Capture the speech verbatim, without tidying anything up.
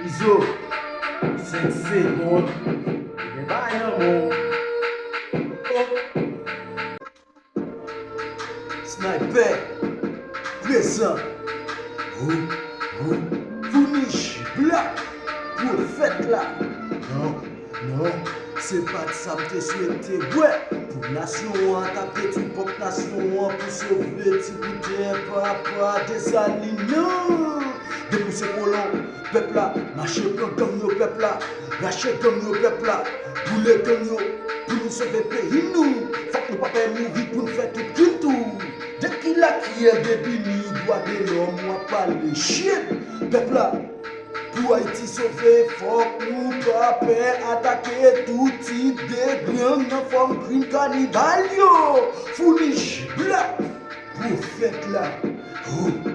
Izo, senk segonn. Gen bagay nan men w. Oh. Sniper, prezan. Ou, ou, Founich Black, pwofèt la. Non, non, se pa t sa m te swete. Wè, pou nasyon an t ap detwi pwòp nasyon an pou sove ti biten papa Desalin nan. Depi w se kolon, pèp la, mache pran gang yo, pèp la, rache gang yo, pèp la, boule gang yo, pou nou sove peyi nou. Fòk nou pa pè mouri pou n fè tout krim tou. De ki la ki el de bini dwa de lòm w ap pale shit. Pèp la, pou Ayiti sove, fòk nou pa pè atake tout tip de gang nan fòm krim kanibal yo. Founich Black, pwofèt la. Oh,